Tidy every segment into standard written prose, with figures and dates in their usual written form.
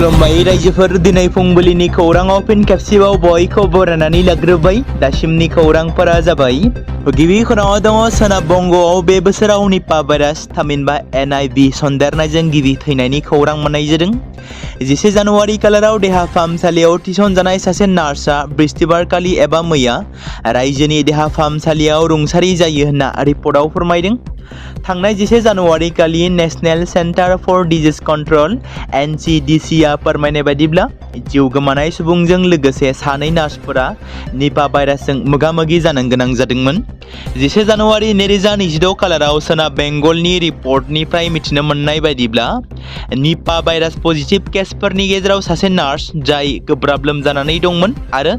खुलुमबाय रायजोफोर दिनै फुंबिलिनि खौराङाव फिन खेबसेबाव बयखौ बरायनानै लाग्रोबाय। दासिमनि खौरांफोरा जाबाय गिबि खौराङाव दङ सोनाब बंगआव बे बोसोराव निपा भाइरास थामहिनबा NIV सन्देरनायजों गिबि थैनायनि खौरां मोननाय जादों। 11 जानुवारि खालाराव देहा फाहामसालियाव थिसनजानाय सासे नार्सआ बृहस्पतिबारखालि एबा मैया रायजोनि देहा फाहामसालियाव रुंसारि जायो होनना रिपर्टआव फोरमायदों। थांनाय 11 जानुवारि खालि national centre four disease control NCDC आ फोरमायनाय बायदिब्ला जिउ गोमानाय सुबुंजों लोगोसे सानै नार्सफोरा निपा भाइरासजों मोगा-मोगि जानो गोनां जादोंमोन। 11 जानुवारि 2026 खालाराव सोनाब बेंगलनि रिपर्टनिफ्राय मिथिनो मोननाय बायदिब्ला निपा भाइरास पजिटिभ केसफोरनि गेजेराव सासे नार्स जाय गोब्राब लोमजानानै दंमोन आरो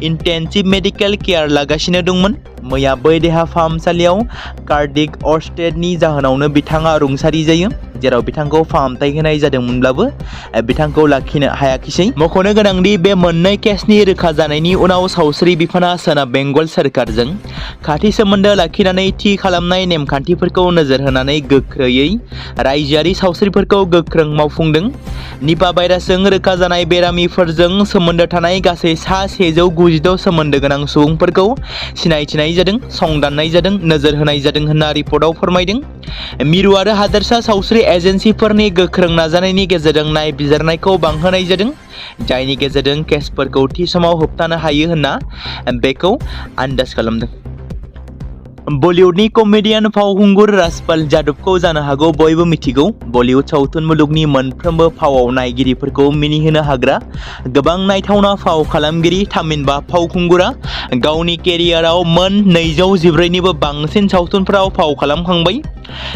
इन्टेन्सिभ मेडिकेल केयार लागासिनो दंमोन। मैया बै देहा फाहामसालियाव कार्डिक अरेस्टनि जाहोनावनो बिथाङा रुंसारि जायो, जेराव बिथांखौ फाहामथाय होनाय जादोंमोनब्लाबो बिथांखौ लाखिनो हायाखिसै। मख'नो गोनांदि बे मोननै केसनि रोखा जानायनि उनाव सावस्रि बिफाना सोनाब बेंगल सोरखारजों खाथि सोमोन्दो लाखिनानै थि खालामनाय नेमखान्थिफोरखौ नोजोर होनानै गोख्रैयै रायजोआरि सावस्रिफोरखौ गोख्रों मावफुंदों। निपा भाइरासजों रोखा जानाय बेरामिफोरजों सोमोन्दो थानाय गासै 196 सोमोन्दो गोनां सुबुंफोरखौ सिनायथिनाय जादों, संदाननाय जादों, नोजोर होनाय जादों होनना रिपर्टआव फोरमायदों। मिरु आरो हादोरसा सावस्रि एजेन्सिफोरनि गोख्रों नाजानायनि गेजेरजों नायबिजिरनायखौ बांहोनाय जादों, जायनि गेजेरजों केसफोरखौ थि समाव होबथानो हायो होनना बेखौ आन्दाज खालामदों। बलिउडनि कमेडियान फावखुंगुर राजपाल यादवखौ जानो हागौ बयबो मिथिगौ। बलिउड सावथुन मुलुगनि मोनफ्रोमबो फावआव नायगिरिफोरखौ मिनिहोनो हाग्रा गोबां नायथावना फाव खालामगिरि थामहिनबा फावखुंगुरा गावनि केरियाराव मोन 214निबो बांसिन सावथुनफोराव फाव खालामखांबाय।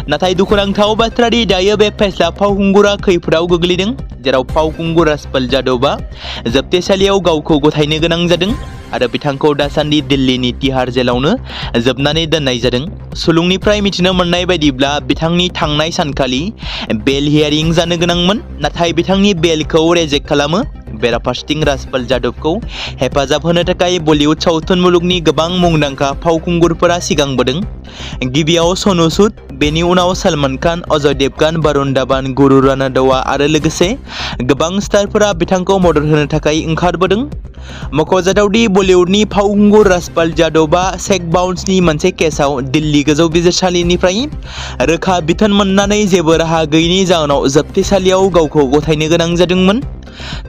नाथाय दुखुनांथाव बाथ्रा दि दायो बे फेस्ला फावखुंगुरा खैफोदाव गोग्लैदों, जेराव फावखुंगुर राजपाल यादवआ जोबथेसालियाव गावखौ गथायनो गोनां जादों आरो बिथांखौ दासान्दि दिल्लीनि तिहार जेलावनो जोबनानै दोननाय जादों। सुलुंनिफ्राय मिथिनो मोननाय बायदिब्ला बिथांनि थांनाय सानखालि बेल हियारिं जानो गोनांमोन, नाथाय बिथांनि बेलखौ रेजेक्ट खालामो। बेराफारसेथिं राजपाल यादवखौ हेफाजाब होनो थाखाय बलिउड सावथुन मुलुगनि गोबां मुंदांखा फावखुंगुरफोरा सिगांबोदों। गिबियाव सनु सूद, बेनि उनाव सलमान खान, अजय देवगन, वरुण धवन, गुरु रनौतआ आरो लोगोसे गोबां स्टारफोरा बिथांखौ मदद होनो थाखाय ओंखारबोदों। मख'जाथावदि बलिउडनि फावखुंगुर राजपाल यादवआ चेक बाउन्सनि मोनसे केसआव दिल्ली गोजौ बिजिरसालिनिफ्राय रोखा बिथोन मोननानै जेबो राहा गैयैनि जाहोनाव जोबथेसालियाव गावखौ गथायनो गोनां जादोंमोन।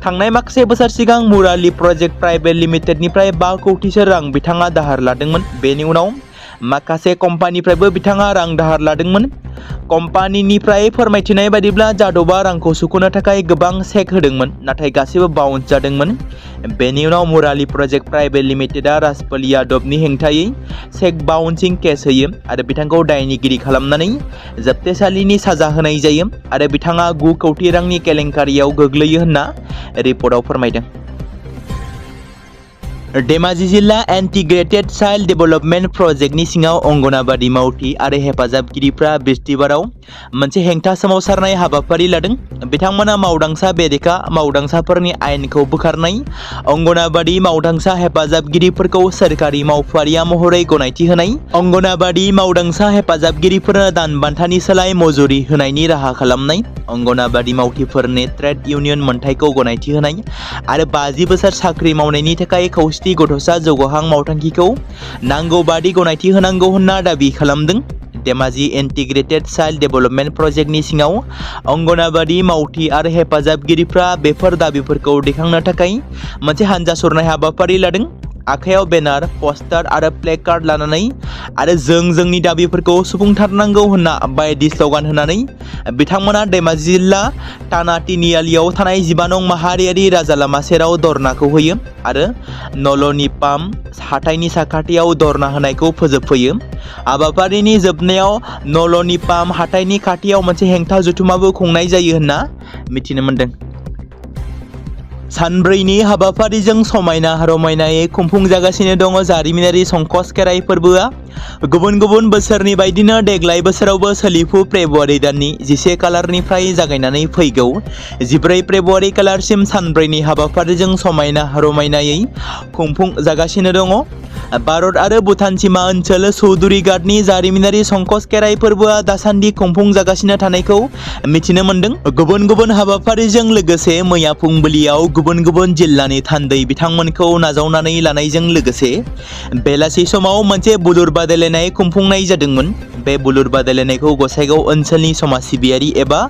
थांनाय माखासे बोसोर सिगां मुराली प्रजेक्ट प्राइभेट लिमिटेडनिफ्राय 5 कौटिसो रां बिथाङा दाहार लादोंमोन। बेनि उनाव माखासे कम्पानिनिफ्रायबो बिथाङा रां दाहार लादोंमोन। कम्पानिनिफ्राय फोरमायथिनाय बायदिब्ला यादवआ रांखौ सुख'नो थाखाय गोबां चेक होदोंमोन, नाथाय गासैबो बाउन्स जादोंमोन। बेनि उनाव मुराली प्रजेक्ट प्राइभेट लिमिटेडआ राजपाल यादवनि हेंथायै चेक बाउन्सिं केस होयो आरो बिथांखौ दायनिगिरि खालामनानै जोबथेसालिनि साजा होनाय जायो आरो बिथाङा 9 कौटि रांनि केलेंकारियाव गोग्लैयो होनना रिपर्टआव फोरमायदों। धेमाजि जिल्ला इन्टिग्रेटेड चाइल्ड डेभेलपमेन्ट प्रजेक्टनि सिङाव अंगनाबादि मावथि आरो हेफाजाबगिरिफ्रा बृहस्पतिबाराव मोनसे हेंथा सोमावसारनाय हाबाफारि लादों। बिथांमोना मावदांसा बेरेखा मावदांसाफोरनि आयेनखौ बोखारनाय, अंगनाबादि मावदांसा हेफाजाबगिरिफोरखौ सोरखारि मावफारिया महरै गनायथि होनाय, अंगनाबादि मावदांसा हेफाजाबगिरिफोरनो दान बान्थानि सोलाय मजुरि होनायनि राहा खालामनाय, अंगनाबादि मावथिफोरनो ट्रेड इउनियन मोनथायखौ गनायथि होनाय आरो 50 बोसोर साख्रि मावनायनि थाखाय खौसेथि गथ'सा जौगाहां मावथांखिखौ नांगौ बादि गनायथि होनांगौ होनना दाबि खालामदों। धेमाजि इन्टिग्रेटेड चाइल्ड डेभेलपमेन्ट प्रजेक्टनि सिङाव अंगनाबादि मावथि आरो हेफाजाबगिरिफ्रा बेफोर दाबिफोरखौ दैखांनो थाखाय मोनसे हानजा सुरनाय हाबाफारि लादों। आखायाव बेनार, पस्टार आरो प्लेकार्ड लानानै आरो जोंनि दाबिफोरखौ सुफुंथारनांगौ होनना बायदि स्लगान होनानै बिथांमोना धेमाजि जिल्ला थाना तिनिआलियाव थानाय 15 नं माहारियारि राजा लामा सेराव धरनाखौ होयो आरो नल'निपाम हाथाइनि साखाथियाव धरना होनायखौ फोजोबफैयो। हाबाफारिनि जोबनायाव नल'निपाम हाथाइनि खाथियाव मोनसे हेंथा जथुमाबो खुंनाय जायो होनना मिथिनो मोनदों। सानब्रैनि हाबाफारिजों समायना रमायनायै खुंफुंजागासिनो दङ जारिमिनारि संकश खेराइ फोरबोआ। गुबुन गुबुन बोसोरनि बायदिनो देग्लाय बोसोरावबो सोलिफु फेब्रुवारि दाननि 11 खालारनिफ्राय जागायनानै फैगौ 14 फेब्रुवारि खालारसिम सानब्रैनि हाबाफारिजों समायना रमायनायै खुंफुंजागासिनो दङ। भारत आरो भुटान सिमा ओनसोल चौधुरी घाटनि जारिमिनारि संकोच खेराइ फोरबोआ दासान्दि खुंफुंजागासिनो थानायखौ मिथिनो मोन्दों। गुबुन गुबुन हाबाफारिजों लोगोसे मैया फुंबिलियाव गुबुन गुबुन जिल्लानि थान्दै बिथांमोनखौ नाजावनानै लानायजों लोगोसे बेलासि समाव मोनसे बुलुर बादायलायनाय खुंफुंनाय जादोंमोन। बे बुलुर बादायलायनायखौ गसाइगाव ओनसोलनि समाज सिबियारि एबा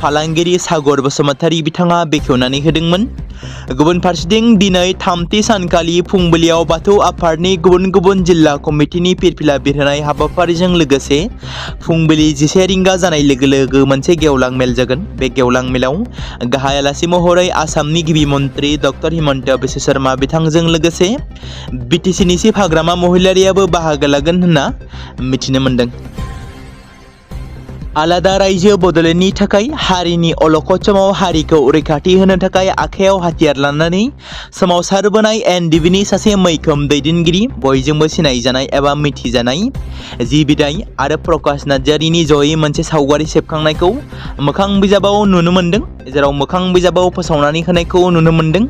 फालांगिरि सागर बसुमतारी बिथाङा बेखेवनानै होदोंमोन। गुबुन फारसेथिं दिनै थामथि सानखालि फुंबिलियाव बाथौ आफादनि गुबुन गुबुन जिल्ला कमिटिनि फिरफिला बिरहोनाय हाबाफारिजों लोगोसे फुंबिलि 11 रिंगा जानाय लोगो लोगो मोनसे गेवलां मेल जागोन। बे गेवलां मेलाव गाहाय आलासि महरै आसामनि गिबि मन्त्रि डक्टर हिमन्त बिश्व शर्मा बिथांजों लोगोसे बिटिसिनि चिफ हाग्रामा महिलारियाबो बाहागो लागोन होनना मिथिनो मोन्दों। आलादा रायजो बड'लेण्डनि थाखाय हारिनि अलखद समाव हारिखौ रैखाथि होनो थाखाय आखायाव हाथियार लानानै सोमावसारबोनाय एनडिबिनि सासे मैखोम दैदेनगिरि बयजोंबो सिनायजानाय एबा मिथिजानाय जि बिदाय आरो प्रकाश नार्जारिनि जयै मोनसे सावगारि सेबखांनायखौ मोखां बिजाबाव नुनो मोन्दों, जेराव मोखां बिजाबाव फोसावनानै होनायखौ नुनो मोन्दों।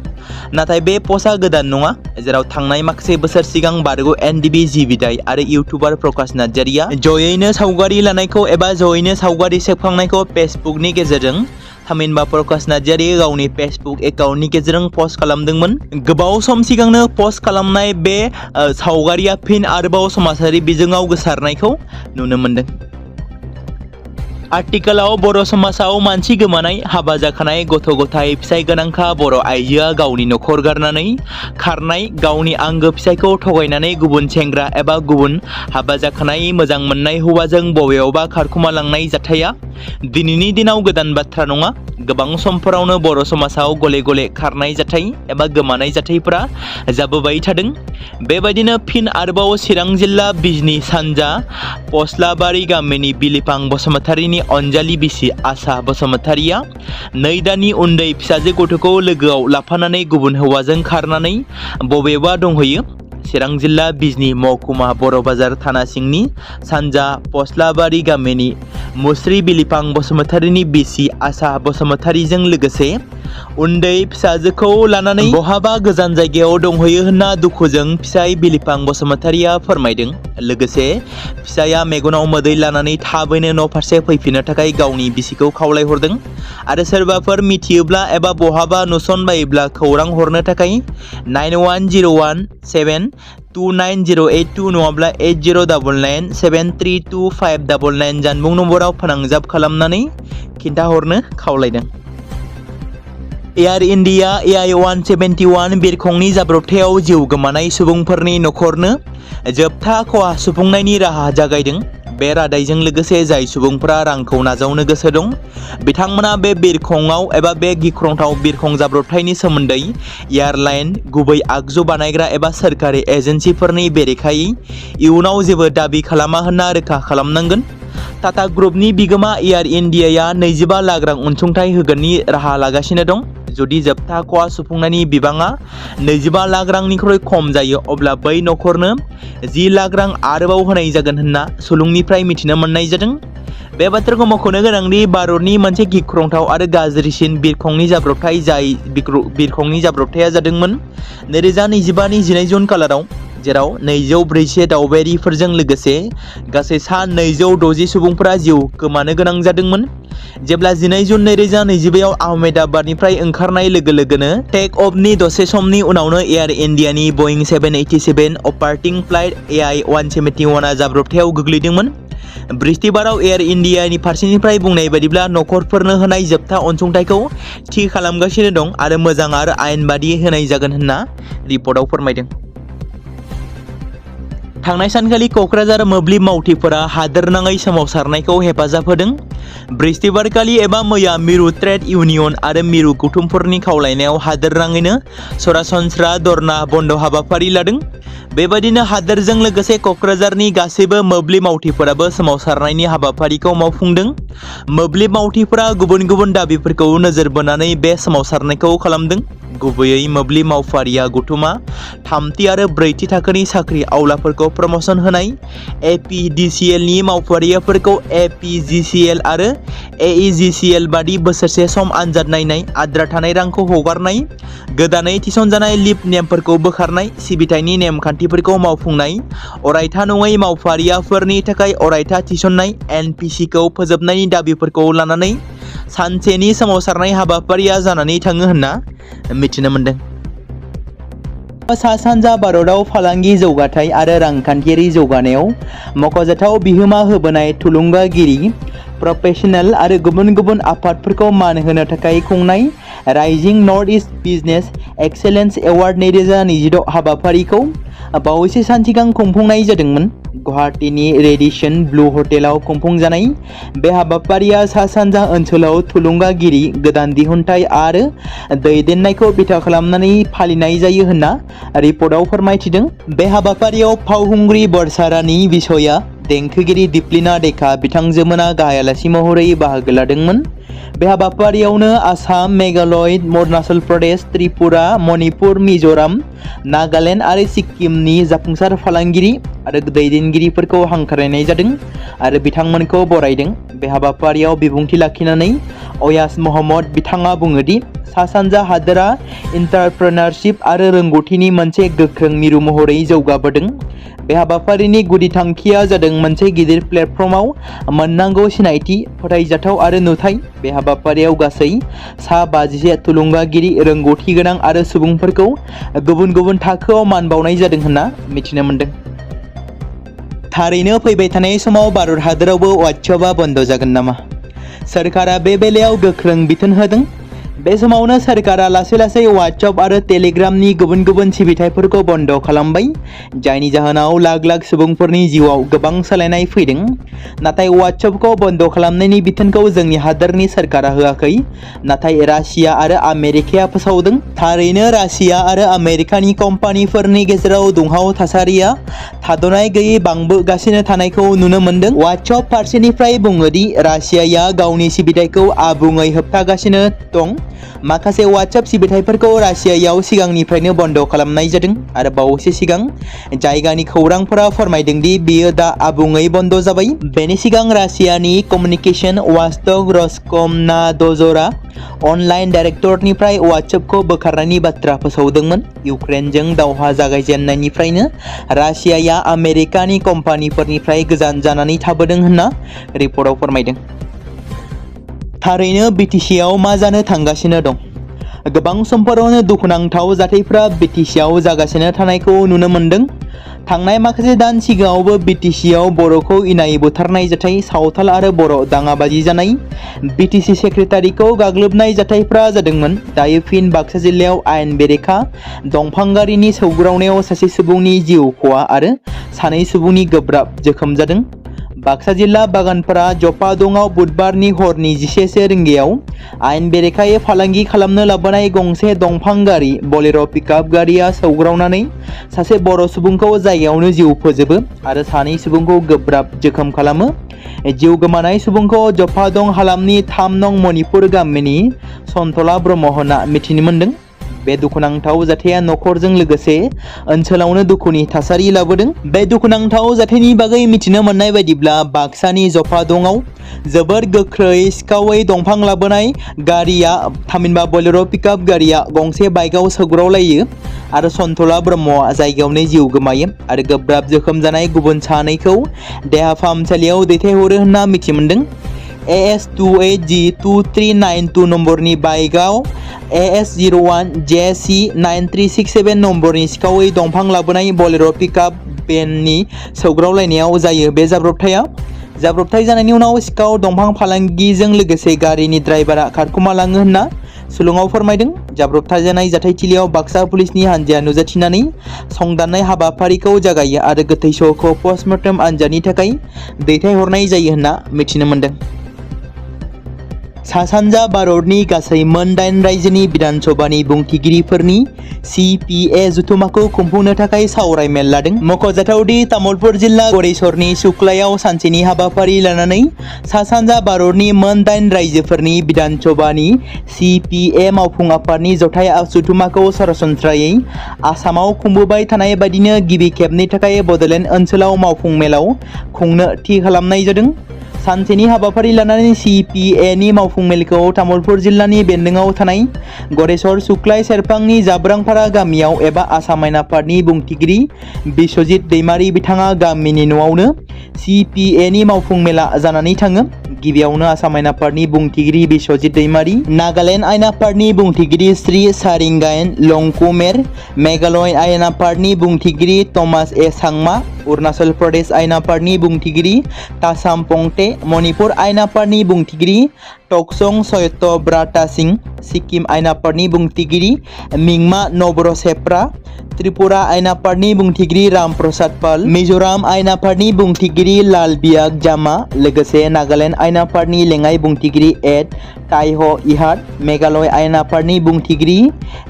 नाथाय बे पस्टआ गोदान नङा, जेराव थांनाय माखासे बोसोर सिगां बारग' एनडिबि जि बिदाय आरो इउटुबार प्रकाश नार्जारिया जयैनो सावगारि लानायखौ एबा जयैनो सावगारि सेबखांनायखौ फेसबुकनि गेजेरजों थामहिनबा प्रकाश नार्जारि गावनि फेसबुक एकाउन्टनि गेजेरजों पस्ट खालामदोंमोन। गोबाव सम सिगांनो पस्ट खालामनाय बे सावगारिया फिन आरोबाव समाजारि बिजोङाव गोसारनायखौ नुनो मोन्दों। आथिखालाव बर' समाजाव मानसि गोमानाय, हाबा जाखानाय, गथ' गथाय, फिसाय गोनांखा बर' आइजोआ गावनि न'खर गारनानै खारनाय, गावनि आंगो फिसायखौ थगायनानै गुबुन सेंग्रा एबा गुबुन हाबा जाखानाय मोजां मोननाय हौवाजों बबेयावबा खारखुमालांनाय जाथाया दिनैनि दिनाव गोदान बाथ्रा नङा। गोबां समफोरावनो बर' समाजाव गले गले खारनाय जाथाय एबा गोमानाय जाथायफोरा जाबोबाय थादों। बेबायदिनो फिन आरोबाव चिरां जिल्ला बिजनी सानजा पस्लाबारि गामिनि बिलिफां बसुमतारीनि अनजालि बिसि आसा बसुमतारीया 2 दाननि उन्दै फिसाजो गथ'खौ लोगोआव लाफानानै गुबुन हौवाजों खारनानै बबेबा दंहैयो। चिरां जिल्ला बिजनी महकुमा बर' बाजार थाना सिंनि सानजा पस्लाबारि गामिनि मुस्रि बिलिफां बसुमतारीनि बिसि आसा बसुमतारीजों लोगोसे उन्दै फिसाजोखौ लानानै बहाबा गोजान जायगायाव दंहैयो होनना दुखुजों फिसाय बिलिफां बसुमतारीया फोरमायदों। लोगोसे फिसाया मेगनाव मोदै लानानै थाबैनो न' फारसे फैफिननो थाखाय गावनि बिसिखौ खावलायहरदों आरो सोरबाफोर मिथियोब्ला एबा बहाबा नुसनबायोब्ला खौरां हरनो थाखाय 9101729082 नङाब्ला 8099732599 जानबुं नम्बराव फोनांजाब खालामनानै खिन्थाहरनो खावलायदों। एयार इन्डिया AI-171 बिरखंनि जाब्रबथायाव जिउ गोमानाय सुबुंफोरनि न'खरनो जोबथा खहा सुफुंनायनि राहा जागायदों। बे रादायजों लोगोसे जाय सुबुंफोरा रांखौ नाजावनो गोसो दं बिथांमोना बे बिरखंआव एबा बे गिख्रंथाव बिरखं जाब्रबथायनि सोमोन्दै एयारलाइन, गुबै आगजु बानायग्रा एबा सोरखारि एजेन्सिफोरनि बेरेखायै इयुनाव जेबो दाबि खालामा होनना रोखा खालामनांगोन। टाटा ग्रुपनि बिगोमा एयार इन्डियाया 25 लाख रां अनसुंथाइ होगोननि राहा लागासिनो दं। जुदि जोबथा खहा सुफुंनायनि बिबाङा 25 लाख रांनिख्रुइ खम जायो अब्ला बै न'खरनो 10 लाख रां आरोबाव होनाय जागोन होनना सुलुंनिफ्राय मिथिनो मोननाय जादों। बे बाथ्राखौ मख'नो गोनांदि भारतनि मोनसे गिख्रंथाव आरो गाज्रिसिन बिरखंनि जाब्रबथाय जाय बिरखंनि जाब्रबथाया जादोंमोन 2025 नि 12 जुन खालाराव, जेराव 241 दावबायारिफोरजों लोगोसे गासै सा 260 सुबुंफोरा जिउ गोमानो गोनां जादोंमोन। जेब्ला 12 जुन 2025 आव आहमेदाबादनिफ्राय ओंखारनाय लोगो लोगोनो टेक अफनि दसे समनि उनावनो एयार इन्डियानि बइं 787 अपारेटिं फ्लाइट AI-171 आ जाब्रबथायाव गोग्लैदोंमोन। बृहस्पतिबाराव एयार इन्डियानि फारसेनिफ्राय बुंनाय बायदिब्ला न'खरफोरनो होनाय जोबथा अनसुंथाइखौ थि खालामगासिनो दं आरो मोजां आरो आयेन बादियै होनाय जागोन होनना रिपर्टआव फोरमायदों। थांनाय सानखालि क'क्राझार मोब्लिब मावथिफोरा हादोरनाङै सोमावसारनायखौ हेफाजाब होदों। बृहस्पतिबारखालि एबा मैया मिरु ट्रेड इउनियन आरो मिरु गौथुमफोरनि खावलायनायाव हादोरनाङैनो सरासनस्रा धरना बन्द हाबाफारि लादों। बेबायदिनो हादोरजों लोगोसे क'क्राझारनि गासैबो मोब्लिब मावथिफोराबो सोमावसारनायनि हाबाफारिखौ मावफुंदों। मोब्लिब मावथिफोरा गुबुन गुबुन दाबिफोरखौ नोजोर बोनानै बे सोमावसारनायखौ खालामदों। गुबैयै मोब्लिब मावफारिया गथुमा 3थि आरो 4थि थाखोनि साख्रि आवलाफोरखौ प्रमोशन होनाय, APDCL नि मावफारियाफोरखौ APDCL आरो APDCL बादि बोसोरसे सम आनजाद नायनाय, आद्रा थानाय रांखौ हगारनाय, गोदानै थिसनजानाय लिब नेमफोरखौ बोखारनाय, सिबिथायनि नेमखान्थिफोरखौ मावफुंनाय, अरायथा नङै मावफारियाफोरनि थाखाय अरायथा थिसननाय, NPC-खौ फोजोबनायनि दाबिफोरखौ लानानै सानसेनि सोमावसारनाय हाबाफारिया जानानै थाङो होनना मिथिनो मोन्दों। सा-सानजा भारतआव फालांगि जौगाथाय आरो रांखान्थियारि जौगानायाव मख'जाथाव बिहोमा होबोनाय थुलुंगागिरि, प्रफेसनेल आरो गुबुन गुबुन आफादफोरखौ मान होनो थाखाय खुंनाय rising north east business excellence award 2026 हाबाफारिखौ बावैसो सान सिगां खुंफुंनाय जादोंमोन। गुवाहाटीनि रेडिसन ब्लु हटेलाव खुंफुंजानाय बे हाबाफारिया सा-सानजा ओनसोलाव थुलुंगागिरि, गोदान दिहुनथाय आरो दैदेननायखौ बिथा खालामनानै फालिनाय जायो होनना रिपर्टआव फोरमायथिदों। बे हाबाफारियाव फावखुंग्रि बरसारानि बिसया देंखोगिरि दिप्लिना देखा बिथांजोमोना गाहाय आलासि महरै बाहागो लादोंमोन। बे हाबाफारियावनो आसाम, मेघालय, अरुणाचल प्रदेश, त्रिपुरा, मणिपुर, मिज'राम, नागालेण्ड आरो सिक्किमनि जाफुंसार फालांगिरि आरो दैदेनगिरिफोरखौ हांख्रायनाय जादों आरो बिथांमोनखौ बरायदों। बे हाबाफारियाव बिबुंथि लाखिनानै अयाज महम्मद बिथाङा बुङोदि सा-सानजा हादोरा एन्टारप्रेनारशिप आरो रोंग'थिनि मोनसे गोख्रों मिरु महरै जौगाबोदों। बे हाबाफारिनि गुदि थांखिया जादों मोनसे गिदिर प्लेटफर्माव मोननांगौ सिनायथि, फोथायजाथाव आरो नुथाय। बे हाबाफारियाव गासै 52 थुलुंगागिरि, रोंग'थि गोनां आरो सुबुंफोरखौ गुबुन गुबुन थाखोआव मान बावनाय जादों होनना मिथिनो मोन्दों। थारैनो फैबाय थानाय समाव भारत हादोरावबो वाट्सएपआ बन्द जागोन नामा? सोरखारा बे बेलायाव गोख्रों बिथोन होदों। बे समावनो सोरखारा लासै लासै वाट्सएप आरो टेलिग्रामनि गुबुन गुबुन सिबिथायफोरखौ बन्द खालामबाय, जायनि जाहोनाव लाख लाख सुबुंफोरनि जिउआव गोबां सोलायनाय फैदों। नाथाय वाट्सएपखौ बन्द खालामनायनि बिथोनखौ जोंनि हादोरनि सोरखारा होआखै, नाथाय रासिया आरो आमेरिकाया फोसावदों। थारैनो रासिया आरो आमेरिकानि कम्पानिफोरनि गेजेराव दुंहाव थासारिया थाद'नाय गैयै बांबोगासिनो थानायखौ नुनो मोन्दों। वाट्सएप फारसेनिफ्राय बुङोदि रासियाया गावनि सिबिथायखौ आबुङै होबथागासिनो दं। माखासे वाट्सएप सिबिथायफोरखौ रासियायाव सिगांनिफ्रायनो बन्द खालामनाय जादों आरो बावैसो सिगां जायगानि खौरांफोरा फोरमायदों दि बेयो दा आबुङै बन्द जाबाय। बेनि सिगां रासियानि कमिउनिकेशन वाचडग रसकमनादजरा अनलाइन डाइरेक्टरनिफ्राय वाट्सएपखौ बोखारनायनि बाथ्रा फोसावदोंमोन। इउक्रेनजों दावहा जागायजेननायनिफ्रायनो रासियाया आमेरिकानि कम्पानिफोरनिफ्राय गोजान जानानै थाबोदों होनना रिपर्टआव फोरमायदों। थारैनो बिटिसिआव मा जानो थांगासिनो दं? गोबां समफोरावनो दुखुनांथाव जाथायफ्रा बिटिसिआव जागासिनो थानायखौ नुनो मोन्दों। थांनाय माखासे दान सिगाङावबो बिटिसिआव बर'खौ इनायै बुथारनाय जाथाय, सावथाल आरो बर' दाङाबाजि जानाय, बिटिसि सेक्रेटारिखौ गाग्लोबनाय जाथायफ्रा जादोंमोन। दायो फिन बाक्सा जिल्लायाव आयेन बेरेखा दंफां गारिनि सौग्रावनायाव सासे सुबुंनि जिउ खहा आरो 2 सुबुंनि गोब्राब जोखोम जादों। बाक्सा जिल्ला बागानपारा जपादंआव बुधबारनि हरनि 11 रिंगायाव आयेन बेरेखायै फालांगि खालामनो लाबोनाय गंसे दंफां गारि बलेर' पिकआप गारिया सौग्रावनानै सासे बर' सुबुंखौ जायगायावनो जिउ फोजोबो आरो 2 सुबुंखौ गोब्राब जोखोम खालामो। जिउ गोमानाय सुबुंखौ जपादं हालामनि 3 नं मणिपुर गामिनि सन्तला ब्रह्म होनना मिथिनो मोन्दों। बे दुखुनांथाव जाथाया नखरजों लोगोसे ओनसोलावनो दुखुनि थासारि लाबोदों। बे दुखुनांथाव जाथायनि बागै मिथिनो मोननाय बायदिब्ला बाक्सानि जपादंआव जोबोर गोख्रै सिखावै दंफां लाबोनाय गारिया थामहिनबा बलेर' पिकआप गारिया गंसे बाइकआव सौग्रावलायो आरो सन्तला ब्रह्मआ जायगायावनो जिउ गोमायो आरो गोब्राब जोखोम जानाय गुबुन 2खौ देहा फाहामसालियाव दैथायहरो होनना मिथि मोन्दों। AS28G2392 नम्बरनि बाइकआव AS01JC9367 नम्बरनि सिखावै दंफां लाबोनाय बलेर' पिकआप भेननि सौग्रावलायनायाव जायो बे जाब्रबथाया। जाब्रबथाय जानायनि उनाव सिखाव दंफां फालांगिजों लोगोसे गारिनि ड्राइभारा खारखोमालाङो होनना सुलुङाव फोरमायदों। जाब्रबथाय जानाय जाथायथिलियाव बाक्सा पुलिसनि हान्जाया नुजाथिनानै संदाननाय हाबाफारिखौ जागायो आरो गोथै सहखौ पस्टमर्टेम आनजादनि थाखाय दैथायहरनाय जायो होनना मिथिनो मोन्दों। सा-सानजा भारतनि गासै मोन 8 रायजोनि बिधानसभानि बुंथिगिरिफोरनि CPA जथुम्माखौ खुंफुंनो थाखाय सावराय मेल लादों। मख'जाथावदि तामुलपुर जिल्ला गरेस्वरनि सुक्लायाव सानसेनि हाबाफारि लानानै सा-सानजा भारतनि मोन 8 रायजोफोरनि बिधानसभानि CPA मावफुं आफादनि जथाय जथुम्माखौ सरासनस्रायै आसामाव खुंबोबाय थानाय बायदिनो गिबि खेबनि थाखाय बड'लेण्ड ओनसोलाव मावफुं मेलाव खुंनो थि खालामनाय जादों। सानसेनि हाबाफारि लानानै CPA मावफुं मेलखौ तामुलपुर जिल्लानि बेन्दोंआव थानाय गरेस्वर सुक्लाय सेरफांनि जाब्रांपारा गामियाव एबा आसाम आयेन आफादनि बुंथिगिरि बिश्वजित दैमारि बिथाङा गामिनि न'आवनो CPA मावफुं मेला जानानै थाङो। गिबियावनो आसाम आयेन आफादनि बुंथिगिरि बिश्वजित दैमारि, नागालेण्ड आयेन आफादनि बुंथिगिरि श्री सारिंगायन लंकुमेर, मेघालय आयेन आफादनि बुंथिगिरि थमास ए सांमा, अरुणाचल प्रदेश आयेन आफादनि बुंथिगिरि तासाम पंटे, मणिपुर आयेन आफादनि बुंथिगिरि टकसं सयत ब्राता सिंह, सिक्किम आयेन आफादनि बुंथिगिरि मिंमा नबर सेप्रा, त्रिपुरा आयेन आफादनि बुंथिगिरि राम प्रसाद पाल, मिजोराम आयेन आफादनि बुंथिगिरि लाल बियाग जामा, लोगोसे नागालेण्ड आयेन आफादनि लेङाइ बुंथिगिरि एड ताइह इहाद, मेघालय आयेन आफादनि बुंथिगिरि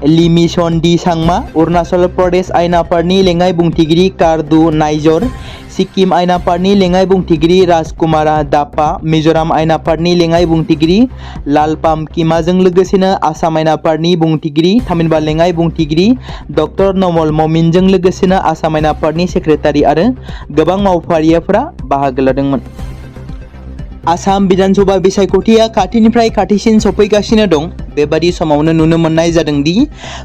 लिमिसन डी सांमा, अरुणाचल प्रदेश आयेन आफादनि लेङाइ बुंथिगिरि कारदु नाइजर, सिक्किम आयेन आफादनि लेङाइ बुंथिगिरि राजकुमारा दापा, मिजोराम आयेन आफादनि लेङाइ बुंथिगिरि लालपाम किमाजों लोगोसेनो आसाम आयेन आफादनि बुंथिगिरि थामहिनबा लेङाइ बुंथिगिरि डक्टर नमल ममिनजों लोगोसेनो आसाम आयेन आफादनि सेक्रेटारि आरो गोबां मावफारियाफोरा बाहागो लादोंमोन। आसाम बिधानसभा बिसायख'थिया खाथिनिफ्राय खाथिसिन सफैगासिनो दं। बेबादि समावनो नुनो मोननाय जादों दि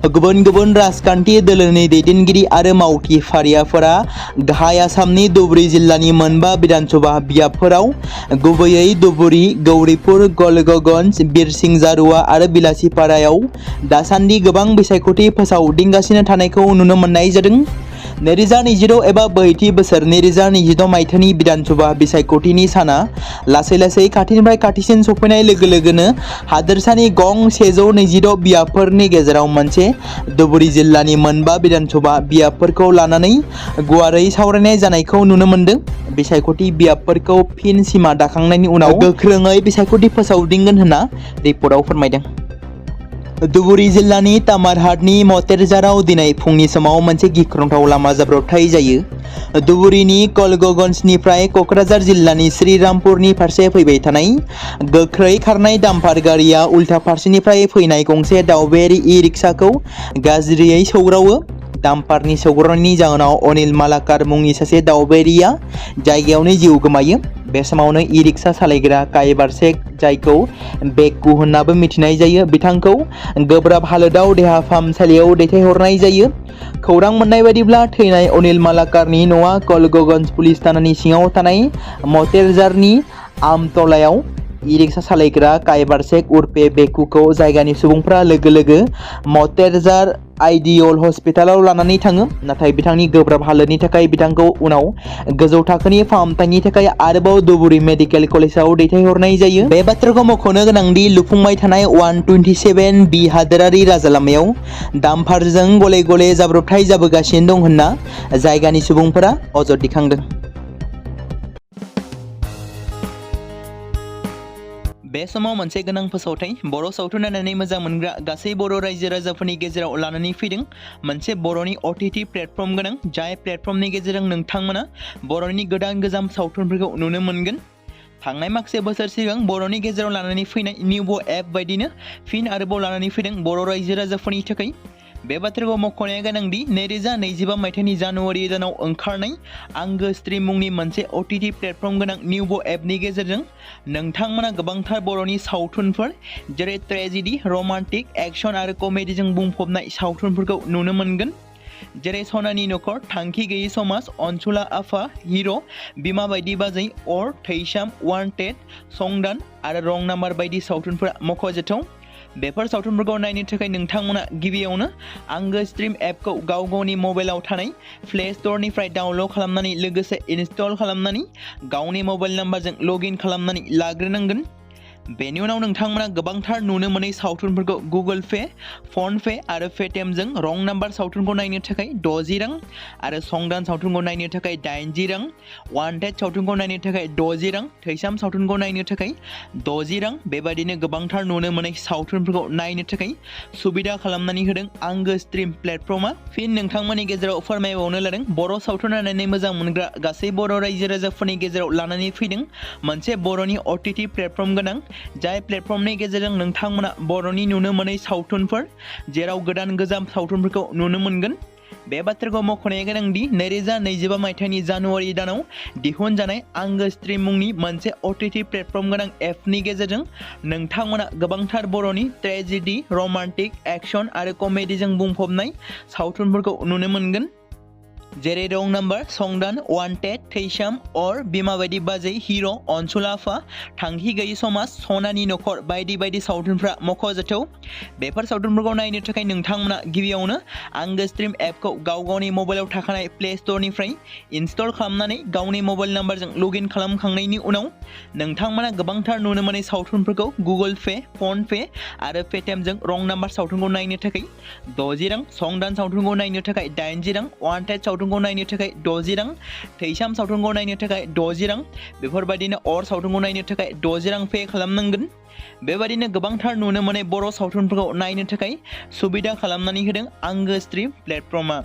गुबुन गुबुन राजखान्थि दोलोनि दैदेनगिरि आरो मावथि फारियाफोरा गाहाय आसामनि धुबुरी जिल्लानि मोनबा बिधानसभा बियाबफोराव गुबैयै धुबुरी, गौरीपुर, गलगगन्ज, बिरसिंजारुवा आरो बिलासिपारायाव दासान्दि गोबां बिसायख'थि फोसावदिंगासिनो थानायखौ नुनो मोननाय जादों। 2026 एबा बैथि बोसोर 2026 मायथाइनि बिधानसभा बिसायख'थिनि साना लासै लासै खाथिनिफ्राय खाथिसिन सफैनाय लोगो लोगोनो हादोरसानि गं 126 बियाबफोरनि गेजेराव मोनसे धुबुरी जिल्लानि मोनबा बिधानसभा बियाबफोरखौ लानानै गुवारै सावरायनाय जानायखौ नुनो मोनदों। बिसायख'थि बियाबफोरखौ फिन सिमा दाखांनायनि उनाव गोख्रोङै बिसायख'थि फोसावदिंगोन होनना रिपर्टआव फोरमायदों। धुबुरी जिल्लानि तामारहाटनि मतेरजाराव दिनै फुंनि समाव मोनसे गिख्रंथाव लामा जाब्रबथाय जायो। धुबुरीनि कलगगन्जनिफ्राय क'क्राझार जिल्लानि श्रीरामपुरनि फारसे फैबाय थानाय गोख्रै खारनाय डाम्पार गारिया उल्था फारसेनिफ्राय फैनाय गंसे दावबायारि इ-रिक्साखौ गाज्रियै सौग्रावो। डाम्पारनि सौग्रावनायनि जाहोनाव अनिल मालाकार मुंनि सासे दावबायारिया जायगायावनो जिउ गोमायो। बे समावनो इ-रिक्सा सालायग्रा काइबार शेख, जायखौ बेक्कु होननाबो मिथिनाय जायो, बिथांखौ गोब्राब हालोदाव देहा फाहामसालियाव दैथायहरनाय जायो। खौरां मोननाय बायदिब्ला थैनाय अनिल मालाकारनि न'आ कलगगन्ज पुलिस थानानि सिङाव थानाय मतेरजारनि आमतलायाव। इ-रिक्सा सालायग्रा काइबार शेख उर्फे बेक्कुखौ जायगानि सुबुंफ्रा लोगो लोगो मतेरजार आइडियल हस्पिटालाव लानानै थाङो, नाथाय बिथांनि गोब्राब हालोदनि थाखाय बिथांखौ उनाव गोजौ थाखोनि फाहामथायनि थाखाय आरोबाव धुबुरी मेडिकेल कलेजाव दैथायहरनाय जायो। बे बाथ्राखौ मख'नो गोनांदि लुफुंबाय थानाय 127B हादोरारि राजालामायाव डाम्पारजों गले गले जाब्रबथाय जाबोगासिनो दं होनना जायगानि सुबुंफोरा अजद दैखांदों। बे समाव मोनसे गोनां फोसावथाय बर' सावथुन नायनानै मोजां मोनग्रा गासै बर' रायजो राजाफोरनि गेजेराव लानानै फैदों। मोनसे बर'नि OTT प्लेटफर्म गोनां, जाय प्लेटफर्मनि गेजेरजों नोंथांमोना बर'नि गोदान गोजाम सावथुनफोरखौ नुनो मोनगोन। थांनाय माखासे बोसोर सिगां बर'नि गेजेराव लानानै फैनाय निउबो एप बायदिनो फिन आरोबाव लानानै फैदों बर' रायजो राजाफोरनि थाखाय। बे बाथ्राखौ मख'नाया गोनांदि 2025 मायथाइनि जानुवारि दानाव ओंखारनाय आंगो स्ट्रिम मुंनि मोनसे OTT प्लेटफर्म गोनां निउबो एपनि गेजेरजों नोंथांमोना गोबांथार बर'नि सावथुनफोर जेरै ट्रेजेडि, रमान्टिक, एक्सन आरो कमेडिजों बुंफबनाय सावथुनफोरखौ नुनो मोनगोन। जेरै सनानि नखर, थांखि गैयै समाज, अनसुला आफा, हिर', बिमा बायदि बाजै, अर, थैसाम, वान्टेड, संदान आरो रं नाम्बार बायदि सावथुनफोरा मख'जाथाव। बेफोर सावथुनफोरखौ नायनो थाखाय नोंथांमोना गिबियावनो आंगो स्ट्रिम एपखौ गाव गावनि मबाइलाव थानाय प्ले स्ट'रनिफ्राय डाउनल'ड खालामनानै लोगोसे इनस्टल खालामनानै गावनि मबाइल नाम्बारजों लग इन खालामनानै लाग्रोनांगोन। बेनि उनाव नोंथांमोना गोबांथार नुनो मोनै सावथुनफोरखौ गुगोल पे, फन पे आरो पेटिएमजों रं नाम्बार सावथुनखौ नायनो थाखाय 60 रां आरो संदान सावथुनखौ नायनो थाखाय 80 रां, वान्टेड सावथुनखौ नायनो थाखाय 60 रां, थैसाम सावथुनखौ नायनो थाखाय 60 रां, बेबायदिनो गोबांथार नुनो मोनै सावथुनफोरखौ नायनो थाखाय सुबिदा खालामनानै होदों आंगो स्ट्रिम प्लेटफर्मा। फिन नोंथांमोननि गेजेराव फोरमायबावनो लादों बर' सावथुन नायनानै मोजां मोनग्रा गासै बर' रायजो राजाफोरनि गेजेराव लानानै फैदों मोनसे बर'नि OTT प्लेटफर्म गोनां, जाय प्लेटफर्मनि गेजेरजों नोंथांमोना बर'नि नुनो मोनै सावथुनफोर जेराव गोदान गोजाम सावथुनफोरखौ नुनो मोनगोन। बे बाथ्राखौ मख'नाया गोनांदि 2025 मायथाइनि जानुवारि दानाव दिहुनजानाय आंगो स्ट्रीम मुंनि मोनसे OTT प्लेटफर्म गोनां एपनि गेजेरजों नोंथांमोना गोबांथार बर'नि ट्रेजेडी, रमान्टिक, एक्शन आरो कमेडीजों बुंफबनाय सावथुनफोरखौ नुनो मोनगोन। जेरै रं नाम्बार, संदान, वान्टेड, थैसाम, अर, बिमा बायदि बाजै, हिर', अनसुला आफा, थांखि गैयि समाज, सनानि नखर बायदि बायदि सावथुनफ्रा मख'जाथाव। बेफोर सावथुनफोरखौ नायनो थाखाय नोंथांमोना गिबियावनो आंगो स्ट्रीम एपखौ गावनि मबाइलाव थाखानाय प्ले स्ट'रनिफ्राय इनस्टल खालामनानै गावनि मबाइल नाम्बारजों लगइन खालामखांनायनि उनाव नोंथांमोना गोबांथार नुनो मोननाय सावथुनफोरखौ गुगोल पे, फन पे आरो पेटिएमजों रं नाम्बार सावथुनखौ नायनो थाखाय 60 रां, संदान सावथुनखौ नायनो थाखाय 80 रां, वान्टेड सावथुनखौ नायनो थाखाय 60 रां, थैसाम सावथुनखौ नायनो थाखाय 60 रां, बेफोरबायदिनो अर सावथुनखौ नायनो थाखाय 60 रां पे खालामनांगोन। बेबायदिनो गोबांथार नुनो मोननाय बर' सावथुनफोरखौ नायनो थाखाय सुबिदा खालामनानै होदों आंगो स्ट्रीम प्लेटफर्मआ।